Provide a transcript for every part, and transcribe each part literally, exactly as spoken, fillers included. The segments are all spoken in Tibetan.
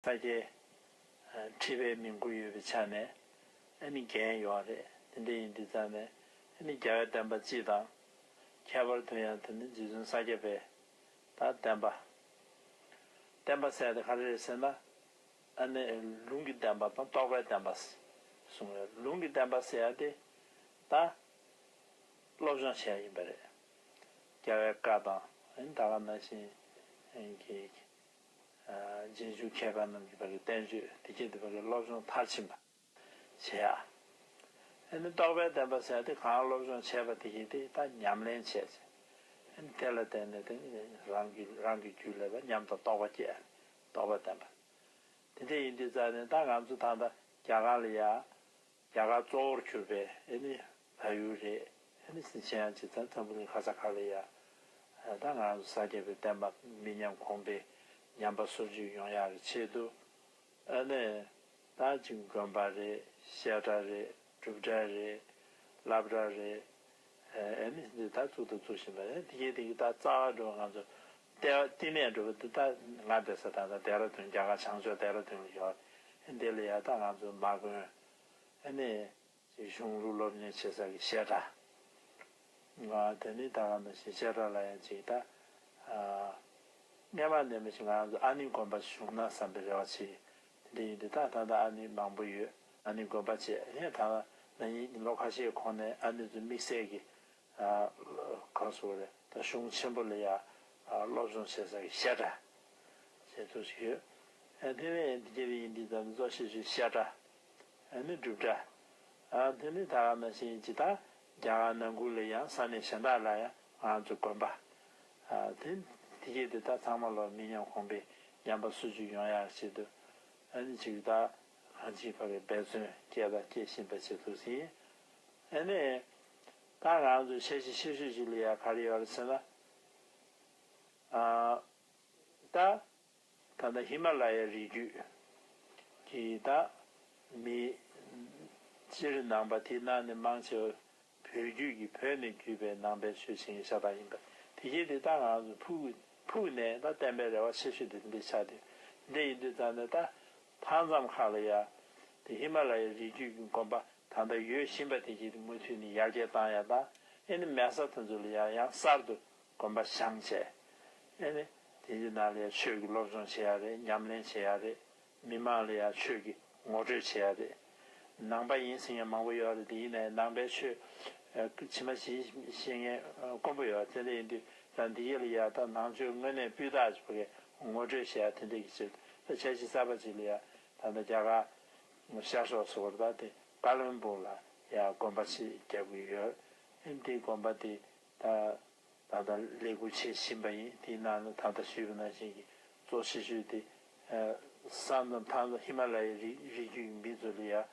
ས་སྐྱའི་ཁྲི་པའི་མིང་ཁུར་ཡོད་པའི་ཆ་ནས་ཨ་ནི་འགན་ཡོད་རེད། དེ་འདྲ་ཡིན་དུས་ཙང་ནས་ཨ་ནི་རྒྱལ་བའི་བསྟན་པ་སྤྱི་དང་། ཁྱད་པར་དུ་ཡང་དེ་ནི་རྗེ་བཙུན་ས་སྐྱ་པའི་ད་བསྟན་པ། བསྟན་པ་ཟེར་ཡ་དེ་ག་རེ་རེད་ཟེར་ན། ཨ་ནི་ལུང་གི་བསྟན་པ་དང་རྟོགས་པའི་བསྟན་པ་གསུངས་ཡོད། ལུང་གི་བསྟན་པ་ཟེར་ཡ་དེ་ད་སློབ་སྦྱོང་བྱེད་ཡ་ཡིན་པ་རེད། རྒྱལ་བའི་བཀའ་དང་ཨ་ནི་ད་ག་ནང་བཞིན་གྱི་རྗེས་འཇུག་མཁས་པ་རྣམས་ཀྱི་བར་གྱི་བསྟན་བཅོས་དེ་གྱད་དེ་བར་གྱི་སློབ་སྦྱོང་མཐར་ཕྱིན་པ་བྱེད་ཡ། ཨ་ནི་རྟོགས་པའི་བསྟན་པ་ཟེར་ཡ་དེ་གང་སློབ་སྦྱོང་བྱས་པ་དེ་གྱད་དེ་ད་ཉམས་ལེན་བྱས་ཚེ། ཨ་ནི་དེ་ལ་བརྟེན་ནས་དེ་རང་གི་རང་གི་རྒྱུད་ལ་ཡང་ཉམས་དང་རྟོགས་པ་སྐྱེ། རྟོགས་པའི་བསྟན་པ། དེ་འདྲ་ཡིན་དུས་ཙང་ནས་ད་ང་ཚོ་ད་ལྟ་རྒྱ་གར་ལ་ཡ། རྒྱ་གར་གཙོ་བོར་གྱུར་པའི་ཨ་ནི་བལ་ཡུལ་རེད། ཨ་ནི་སེམས་ཅན་ཡང་ཇི་ལྟར་འཛམ་བུ་གླིང་ག་ས་ག་ལ་ཡ། ད་ང་ཚོ་ས་སྐྱ་པའི་བསྟན་པ་མི་ཉམས་གོང་འཕེལ་ཉམས་པ་སོར་ཆུད་ཡོང་ཡག་གི་ཆེད་དུ། ཨ་ནི་ད་ཅིག་དགོན་པ་རེད། བཤད་གྲྭ་རེད། སྒྲུབ་གྲྭ་རེད། སློབ་གྲྭ་རེད། ཨ་ནི་འདི་ད་བཙུགས་དང་བཙུགས་བཞིན་པ་རེད། དེ་གའི་དེ་གའི་ད་རྩ་བ་འགྲོ་ང་ཚོ་ལྟེ་བ་བསྟི་གནས་འགྲོ་བ་འདི་ད་ང་བསྡད་ས་ད་ད་ལྡེ་ར་ལྡུན། རྒྱ་གར་བྱང་ཕྱོགས་ལྡེ་ར་ལྡུན་ལ་ཡོད། འདི་ལ་ཡ་ད་ང་ཚོ་མ་དགོན། ཨ་ནི་ཅིག་གཞུང་ལུགས་སློབ་གཉེར་བྱེད་ས་གི་བཤད་གྲྭ། ང་དེ་ནི་ད་ག་ནང་བཞིན་བཤད་གྲྭ་ལ་ཡང་ཅིག་ད། ཨ། སྔོན་མ་ནས་མི་ཞིག་ང་རང་ཚོ་ཨ་ནེ་དགོན་པ་བཞུགས་ན་བསམ་པའི་རེ་བ་བྱེད། དེ་འདྲ་ཡིན་དུས་ད་ད་ལྟ་ཨ་ནེ་མང་པོ་ཡོད། ཨ་ནེ་དགོན་པ་བྱས་ཡང་ད་ན་ཡིན་ལོ་ཁ་ཤས་གོང་ནས་ཨ་ནེ་ཚོ་དམིགས་བསལ་གྱི། ཨ། གང་ཟེར་རེད། ད་གཞུང་ཆེན་པོ་ལ་ཡ། ཨ། སློབ་སྦྱོང་བྱེད་ས་གི་བཤད་གྲྭ། བྱེད་ཐུབ་ཀྱི་ཡོད། ཨ། དེ་ནས་འདི་ག་ཡིན་དུས་ད་གཙོ་ཆེ་ཤོས་བཤད་གྲྭ། ཨ་ནི་སྒྲུབ་གྲྭ། ཨ། དེ་ནི་ད་ག་ནང་བཞིན་ཇི་ལྟར་རྒྱ་གར་ནང་ཁུལ་ལ་ཡང་ས་གནས་གཞན་དག་ལ་ཡང་ང་ཚོ་དགོན་པ། ཨ། དེ་དེ་གྱད་དེ་དག་ཚང་མ་ལོ་མི་ཉམས་གོང་འཕེལ་ཉམས་པ་སོར་ཆུད་ཡོང་ཡག་ཆེད་དུ། ཨ་ནི་ཅིག་ད་གང་ཅིའི་བར་གྱི་འབད་བརྩོན་བསྐྱེད་དང་བསྐྱེད་བཞིན་པ་ཆེད་དུ་ཟིན། ཨ་ནི་ད་ང་ཚོ་འཆར་གཞི་ཆེ་ཤོས་ཅིག་ལ་ཡང་ག་རེ་ཡོད་རེད་ཟེར་ན། ཨ། ད། ད་ལྟ་ཧི་མ་ལ་ཡའི་རི་རྒྱུད་ཀྱི་ད་མི། སྤྱིར་ནང་པ་དེའི་ནང་ནས་མང་ཆེ་བ་བོད་བརྒྱུད་ཀྱི་བོད་ནས་བརྒྱུད་པའི་ནང་པའི་ཆོས་བྱེད་མཁན་ཤ་སྟག་ཡིན་པ་དེ་གྱད་དེ་ད་ང་ཚོ་ཕུགས་ཕུགས་ནས་ད་བསྟན་པའི་རེ་བ་ཆེ་ཤོས་དེ་འདི་ཆགས་དུས་འདི་ཡིན་དུས་ཙང་ནས་ད་མཐའ་མཚམས་ཁག་ལ་ཡ་དེ་ཧི་མ་ལ་ཡའི་རི་རྒྱུད་ཀྱི་དགོན་པ་ད་ལྟ་ཡོད་བཞིན་པ་དེ་གྱད་དེ་མུ་མཐུད་ནས་ཡར་རྒྱས་བཏང་ཡ་དང་ཨེ་ནི་མེད་ས་དེ་ཚོ་ལ་ཡ་ཡང་གསར་དུ། དགོན་པ་བཞེངས་བྱས། ཨེ་ནི། དེ་ཚོའི་ནང་ལ་ཡང་ཆོས་ཀྱི་སློབ་སྦྱོང་བྱེད་ཡ་རེད། ཉམས་ལེན་བྱེད་ཡ་རེད། མི་མང་ལ་ཡང་ཆོས་ཀྱི་ངོ་སྤྲོད་བྱེད་ཡ་རེད། ནང་པ་ཡིན་ཟེར་མཁན་མང་པོ་ཡོད་རེད། དེ་ཡིན་ནའི་ནང་པའི་ཆོས། ཨ། ཕྱི་མ་ཞིག་ཤེས་མཁན་དཀོན་པོ་ཡོད། དེ་འདྲ་ཡིན་དུས་ད་འདི་ག་ལ་ཡ་ད་ནང་ཆོས་དངོས་གནས་སྤུས་དག་ཅིག་གི་ངོ་སྤྲོད་བྱེད་ཡ་དེ་འདྲ་གི་ཆེད་དུ་ད་འཆར་གཞི་གསར་པ་ཅིག་ལ་ཡ་ད་ལྟ་རྒྱ་གར་ཤར་ཕྱོགས་ཟེར་བ་ད་དེ་ཀ་ལོན་སྦུག་ལ་ཡ་དགོན་པ་ཞིག་རྒྱག་གི་ཡོད། ཨེ་འདི་དགོན་པ་དེ་ད། ད་ལྟ་ལས་འགུལ་བྱེད་བཞིན་པ་ཡིན། དེའི་ནང་ལ་ད་ལྟ་ཞུས་པ་ནང་བཞིན་གྱི་གཙོ་ཆེ་ཤོས་དེ། ས་མཚམས་མཐའ་མཚམས་ཧི་མ་ལ་ཡའི་རི་རི་རྒྱུད་ཀྱི་མི་ཚོ་ལ་ཡང་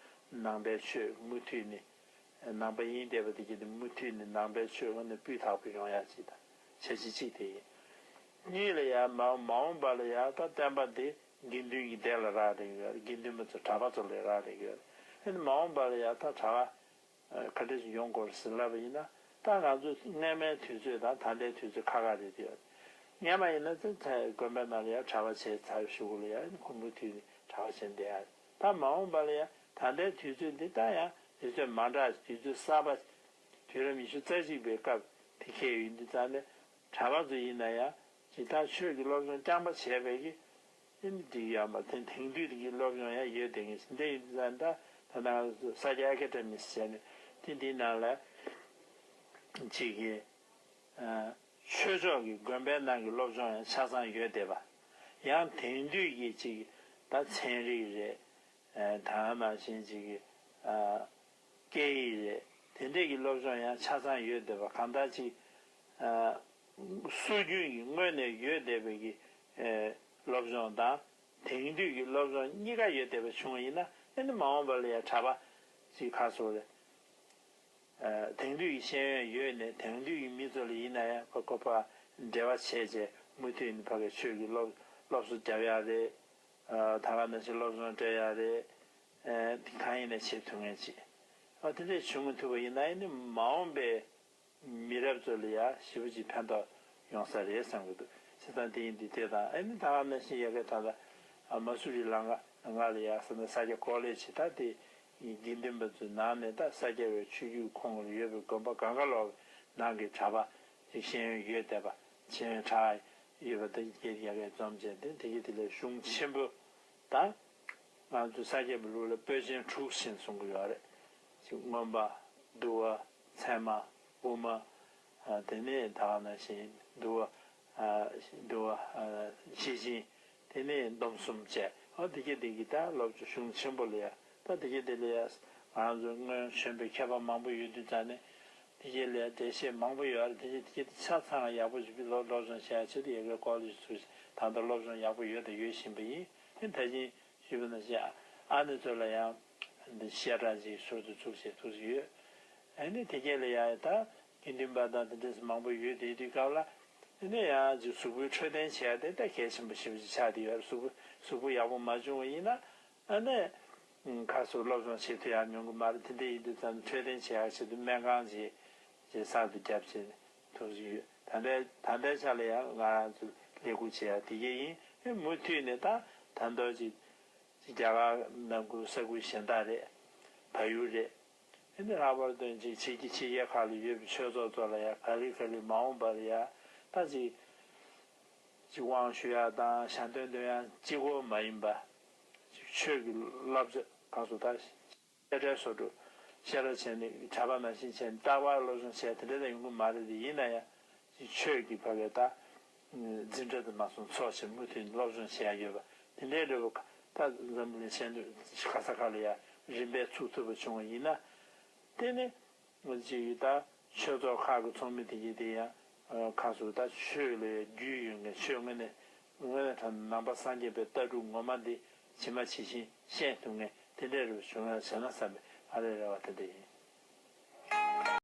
ནང་པའི་ཆོས་མུ་མཐུད་ནས། ནང་པ་ཡིན་བསྡད་པ་དེ་གྱད་དེ་མུ་མཐུད་ནས་ནང་པའི་ཆོས་དངོས་གནས་སྤུས་དག་པོ་ཡོང་ཡག་ཅིག་དང་འཆར་གཞི་གཅིག་དེ་ཡིན། གཉིས་ལ་ཡང་མ་མ་འོངས་པ་ལ་ཡང་ད་བསྟན་པ་འདི་དགེ་འདུན་གྱི་སྡེ་ལ་རག་ལས་ཡོད། དགེ་འདུན་པ་ཚོ་གྲྭ་པ་ཚོ་ལ་རག་ལས་ཡོད། ཨ་ནི་མ་འོངས་པ་ལ་ཡང་ད་གྲྭ་པ། ག་འདྲ་ཞིག་ཡོང་དགོས་ཟེར་ལབ་པ་ཡིན་ན། ད་ང་ཚོ་སྔོན་མའི་དུས་ཚོད་དང་ད་ལྟའི་དུས་ཚོད་ཁ་ཁ་རེད་དེ། སྔོན་མ་ཡིན་ན་ཚེ་དགོན་པའི་ནང་ལ་ཡང་གྲྭ་པ་བྱས་ཚར་གཞུག་གུ་ལ་ཡང་ཁོ་མུ་མཐུད་ནས་གྲྭ་པ་བྱས་བསྡད་ཡ། ད་མ་འོངས་པ་ལ་ཡང་ད་ལྟའི་དུས་ཚོད་འདི་ད་ཡང་དུས་ཚོད་མ་འདྲ་དུས་ཚོད་གསར་པ་དུས་རབས་ཉི་ཤུ་རྩ་གཅིག་པའི་སྐབས་དེ་འཁེལ་ཡོད་དུས་ཙང་ནས་གྲྭ་པ་ཚོ་ཡིན་ན་ཡང་ཇི་ལྟར་ཆོས་ཀྱི་སློབ་སྦྱོང་རྐྱང་པ་བྱས་པའི་གི་ཨེ་ནི་འགྲིག་ཡོད་མ་རེད། དེང་དུས་ཀྱི་སློབ་སྦྱོང་ཡང་ཡོད་བསྡད་མཁན་ཞིག་འདི་ཡིན་ཙང་ད་ད་ལྟ་ས་སྐྱ་ཨ་ཀེ་ཌེ་མི་ཟེར་ནས་དེ་འདིའི་ནང་ལ་ཅིག་གི་ཆོས་ཕྱོགས་ཀྱི་དགོན་པའི་ནང་གི་སློབ་སྦྱོང་ཡང་ཆ་ཚང་ཡོད་བསྡད་པ། ཡང་དེང་དུས་ཀྱི་ཅིག་ད་ཚན་རིག་རེད། ད་ནང་བཞིན་ཅིག་གི་སྐད་ཡིག་རེད། དེ་འདྲས་ཀྱི་སློབ་སྦྱོང་ཡང་ཆ་ཚང་ཡོད་བསྡད་པ། གང་ལྟར་ཅིག་སྲོལ་རྒྱུན་གྱི་སྔོན་ནས་ཡོད་བསྡད་པའི་གི་སློབ་སྦྱོང་དང་དེང་དུས་ཀྱི་སློབ་སྦྱོང་གཉིས་ཀ་ཡོད་བསྡད་པ་བྱུང་བ་ཡིན་ན་ཨེ་ནི་མ་འོངས་པ་ལ་ཡང་གྲྭ་པ་ཅིག་ག་ཚོད་རེད། དེང་དུས་ཀྱི་ཤེས་ཡོན་ཡོད་ནས་དེང་དུས་ཀྱི་མི་ཚོ་ལ་ཡིན་ན་ཡང་ཁོ་ཁོ་པ་འབྲེལ་བ་བྱས་རྗེས་མུ་མཐུད་ནས་ཕ་གི་ཆོས་ཀྱི་སློབ་སློབ་གསོ་རྒྱབ་ཡག་རེད། ད་ག་ནང་བཞིན་སློབ་སྦྱོང་སྤྲད་ཡག་རེད། དེ་གང་ཡིན་ནས་བྱེད་ཐུབ་མཁན་ཅིག་ཨ་དེ་འདྲས་བྱུང་མི་ཐུབ་པ་ཡིན་ན་ཨེ་ནི་མ་འོངས་པའི་མི་རབས་ཚོ་ལ་ཡང་ཞེ་པོ་ཅིག་ཕན་ཐོགས་ཡོང་ས་རེད་བསམ་གྱི་འདུག་བྱས་ཙང་དེ་ཡིན་དུས་དེ་དང་ཨེ་ནི་ད་ག་ནང་བཞིན་ཡ་གི་ད་ལྟ་ ཨ་མ་སུ་རི་ལང་ཀ་ང་ལ་ཡ་ས་ན་ས་སྐྱ་ཀོ་ལེ་ཇི་ད་དེ་དགེ་འདུན་པ་ཚོའི་ནང་ནས་ད་ས་སྐྱ་པའི་ཆོས་བརྒྱུད་ཁོངས་ལ་ཡོད་པའི་དགོན་པ་གང་ག་ལོག་ནང་གི་གྲྭ་པ་ཅིག་ཤེས་ཡོན་ཡོད་བསྡད་པ་ཤེས་ཡོན་གྲགས་ཡོད་པ་དེ་དགེ་རྒྱ་སྐད་འཛོམས་བྱས་ཏེ་དེ་གི་དེ་ལས་གཞུང་ཆེན་པོ་ད་ང་ཚོ་ས་སྐྱ་པའི་ལུགས་ལ་པོད་ཆེན་དྲུག་ཟེར་གསུང་གི་ཡོད་རེད། ཅིག་མངོན་པ། འདུལ་བ། ཚད་མ། དབུ་མ། ཨ་དེ་ནས་ད་ག་ནང་བཞིན་འདུལ་བ། ཨ་འདུལ་བ། ཨ་ཤེར་ཕྱིན། དེ་ནས་སྡོམ་གསུམ་བཅས་ཨ་དེ་གྱད་དེ་གི་ད་སློབ་སྦྱོང་གཞུང་ཆེན་པོ་ལ་ཡ་ད་དེ་གྱད་དེ་ལ་ཡ་ང་ཚོ་སྔོན་བྱོན་པའི་མཁས་པ་མང་པོ་ཡོད་དུས་ཙང་ནས་དེ་གྱད་ལ་ཡ་འགྲེལ་བཤད་མང་པོ་ཡོད་རེད། དེ་གྱད་དེ་གྱད་དེ་ཆ་ཚང་ཡག་པོ་ཞིག་སློབ་སློབ་སྦྱོང་བྱས་ཆེད་དུ་ཡ་གི་ཀོ་ལེ་ཇི་ཚུགས་ད་ལྟ་སློབ་སྦྱོང་ཡག་པོ་ཡོད་དང་ཡོད་བཞིན་པ་ཡིན། ཨེ་ད་གིན་ཞུས་པ་ནང་བཞིན་ཨ་ནེ་ཚོ་ལ་ཡང་འདི་བཤད་གྲྭ་ཅིག་ཟུར་དུ་བཙུགས་བྱས་ཐུགས་སུ་ཡོད། ཨ་ནེ་དེ་གས་ལ་ཡང་ད་དགེ་འདུན་པ་དང་དེ་འདྲས་མང་པོ་ཡོད་དེ་དུས་སྐབས་ལ་ཨ་ནེ་ཡང་ཅིག་གཟུགས་པོའི་འཕྲོད་བསྟེན་བྱས་ཏེ་ད་གལ་ཆེན་པོ་ཞེ་པོ་ཅིག་ཆགས་བསྡད་ཡོད། གཟུགས་པོ་གཟུགས་པོ་ཡག་པོ་མ་བྱུང་བ་ཡིན་ན་ཨ་ནེ་ཁ་སོ་སློབ་སྦྱོང་བྱེད་ཐུབ་ཡག་ཡོང་གི་མ་རེད། དེ་འདྲས་ཡིན་དུས་ཙམ་འཕྲོད་བསྟེན་བྱེད་ཡག་ཆེད་དུ་སྨན་ཁང་ཅིག་ཅིག་གསར་དུ་བརྒྱབ་བྱས་ཐུགས་སུ་ཡོད། ད་ལྟའི་ད་ལྟའི་ཆ་ལ་ཡང་ང་རང་ཚོ་ལས་ཁུར་བྱེད་ཡག་དེ་གས་ཡིན། ཨེ་མུ་མཐུད་ནས་ད་ད་མདོ་ཅིག་རྒྱ་གར་ནང་ཁུལ་ས་ཁུལ་གཞན་དག་རེད། བལ་ཡུལ་རེད། ཨེ་འདི་ལྷག་པར་དུ་ཅིག་ཕྱི་རྒྱལ་ཕྱི་རྒྱལ་ཁག་ལ་ཡོད་པའི་ཆོས་ཚོགས་ཚོ་ལ་ཡང་ག་ལེ་ག་ལེ་མ་འོངས་པར་ཡང་ད་ཅིག་ཅིག་དབང་ཞུ་ཡག་དང་ཞལ་འདོན་འདོན་ཡག་གཅིག་པོ་མ་ཡིན་པ། ཅིག་ཆོས་ཀྱི་བསླབ་བྱ་གང་སོ་ད་བཤད་གྲྭའི་སོ་སོ་བཤད་གྲྭ་བྱས་ནས་གྲྭ་པ་ནང་བཞིན་བྱས་ནས་རྟག་པར་སློབ་སྦྱོང་བྱས་དེ་འདྲ་ད་ཡོང་གི་མ་རེད་དེ། ཡིན་ན་ཡང་ཅིག་ཆོས་ཀྱི་བར་གྱི་ད། འཛིན་གྲྭ་དུ་མ་སོང་ཚོགས་ཆེན་མུ་མཐུད་སློབ་སྦྱོང་བྱེད་ཡ་ཡོད་པ་དེ་འདྲའི་འདྲ་བོ་ད་འཛམ་བུ་གླིང་ཆེན་པོ་ག་ས་ག་ལ་ཡ་རིམ་པས་ཚུགས་ཐུབ་པ་བྱུང་བ་ཡིན་ན། དེ་ནི་ཅིག་ད་ཆོས་ཚོགས་ཁག་གི་ཚོགས་མི་དེ་གྱད་དེ་ཡང་ཁ་སུ་ད་ཆོས་ལ་རྒྱུས་ཡོད་མཁན་ཆོས་དངོས་གནས་དངོས་གནས་དྲང་ནང་པ་སངས་རྒྱས་པའི་ལྟ་གྲུབ་ངོ་མ་འདི་ཇི་མ་ཇི་བཞིན་ཤེས་ཐུབ་མཁན་དེ་འདྲའི་རུ་བྱུང་ཡ་བྱས་ན་བསམ་པའི་ཨ་རེ་རེ་བ་དེ་འདྲ་ཡིན།